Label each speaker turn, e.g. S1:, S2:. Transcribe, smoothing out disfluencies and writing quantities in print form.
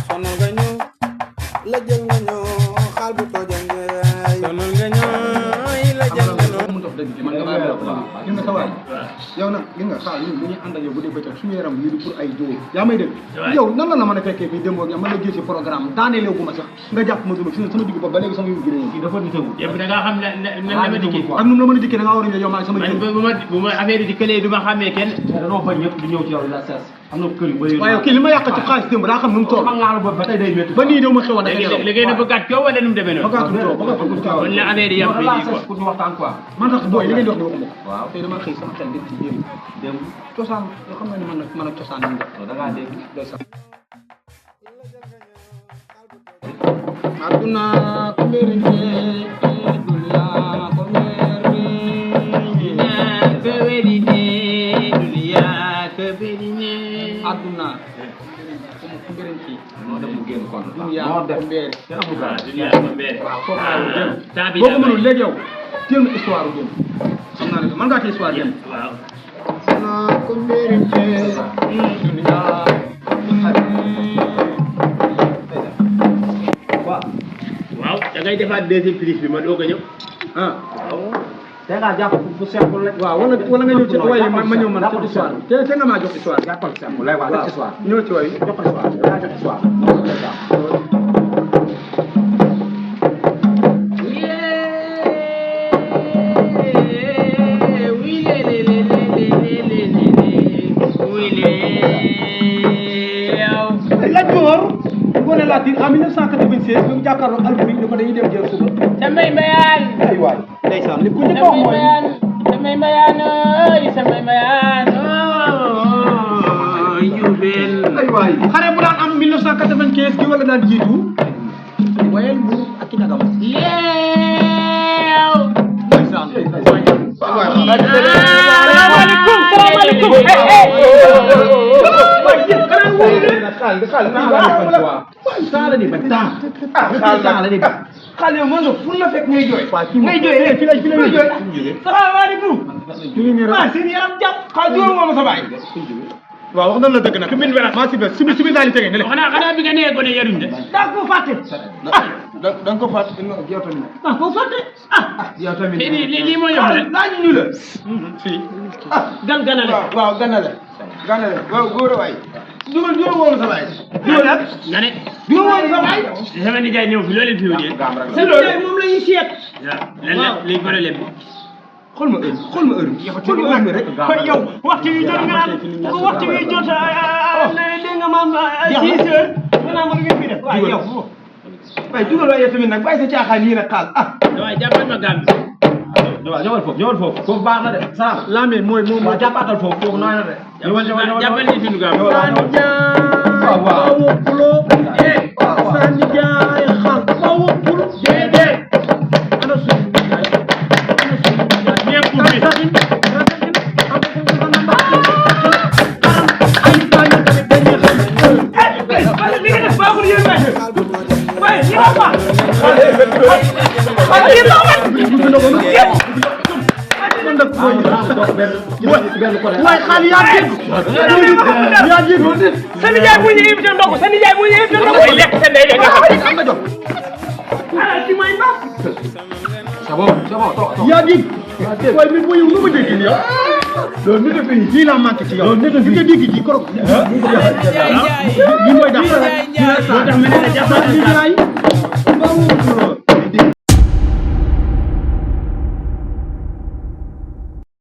S1: sonal nga ñëw la jël nga ñëw xaal bu tojangee sonal nga ñëw la jël nga ñëw
S2: mu dox dëgg man nga bàyyi gis nga sa waay yow nag gis nga xaal ñun bu ñuy ànd ak yow bu dee bëccëg suñu yaram lii du pour ay jóge yaa may dégg yow nan la mën a fekkee fii démboo man la gis ci programme daaneelew bu ma sax nga jàpp ma duma sama digg ba léegi sama yu gën kii dafa nitewul
S3: yow da nga xam ne nan la ma dikkee
S2: ak nu la mën a dikkee da nga war a ñëw yow maa sama
S3: bu ma affaire yi di këlee du ma xàmmee kenn
S2: danoo bañ ñëpp di ñëw ci yow la sees am na kër yu bëri waaye kii li ma yàq ci xaalis démb daa xam nu mu toll ma boobu ba tey day métti ba nii déw ma xewoon
S3: léegi na bëggaat coow wala nu mu demee noonu
S2: bëggaatul coow
S3: kon la affaire yi yam fii nii quoi
S2: pour ñu waxtaan quoi man tax booy li ngeen di wax di waxuma ko waaw tey dama xëy sama xel def ci démb cosaan yoo xam nga ni man ak cosaan ñu def da ngaa dégg aduna ko mbiriñ dunya ko aduna ko mbiriñ ci moo dem mu génn kon moo def mbéer waaw foofu laa boo ko mënul léegi yow téel na histoire u génn xam naa ne mën ngaa téye histoire génn
S3: waaw
S2: aduna ko mbiriñ ci dunya
S3: waaw da ngay defaat deuxième prise bi ma doog a ñëw
S2: ah
S3: waaw
S2: te nga jàpp fu simple rek waaw wala nga ñëw ci way ma ñëw man ci histoire te nga maa jox histoire jàppal simple lay wax histoire ñëw ci way jox histoire daa jox histoire la joor Ngoné Latyr en 1996 bi mu jàkkaarloo Alboury ni ko dañuy dem jël suba
S3: samay mbayaan
S2: ay waay ndeysaan li ku njëkk wax mooy
S3: samay mbayaan samay mbayaan jubel
S2: ay waay xare bu daan am 1995 gi wala daan jiitu wayel bu ak i nagam
S3: yeew
S2: ndeysaan
S3: salaamaaleykum
S2: xale yow mën nga fu la fekk ngay jooy ngay jooy léegi fi la jooy salaamaaleykum ah seen yaram jàpp xaa jóor moom sa baay waaw wax na la dëgg nag min wala maa si bi daal di tege ne
S3: xanaa bi nga nee gone yaruñ de
S2: daa ko fàtte da nga ko fàtte yow tamit daa ko fàtte yow tamit
S3: lii moo yomb rek
S2: laaj ñu la fii
S3: ganale
S2: waaw ganale waaw góor waay dugal woon sa baay dugal ak
S3: nga ne
S2: dugal woon sa baay
S3: sama nijaay ñëw fi loolu fi wut yéen
S2: sa nijaay moom la ñuy seet
S3: waaw li problème bi
S2: xool ma heure bi rek
S4: yow waxtu wi jot nga naan ko waxtu wi jot dégg nga maam 6 heures nga naan ma ngeen fi def waaye yow
S2: waaye dugal waaye tamit nag bàyyi sa caaxaan yii nag xaal
S3: waaye jàppal ma gàmm
S2: waaw ñëwal foofu baax na de salaam laamee mooy jàppatal foofu nooy na de
S3: jàppal ni sunu gàmm
S2: waaw
S4: sani jaay xam ba woppul déedéet
S3: ana suñu ñepp bi
S2: waaye xaal yaa dégg
S4: sani jaay mu ñu invité ndogu sani jaay mu ñu invité ndogu lekk sa ndey nga xam
S2: am nga jot
S4: ala ci may mbaa
S2: c'est bon yaa dégg waaye mi mooy nu ma dégg yow loolu nit a fi lii laa manqué ci yow loolu nit a fi nga dégg ji korok lii mooy dax
S3: moo tax ma ne la jàppal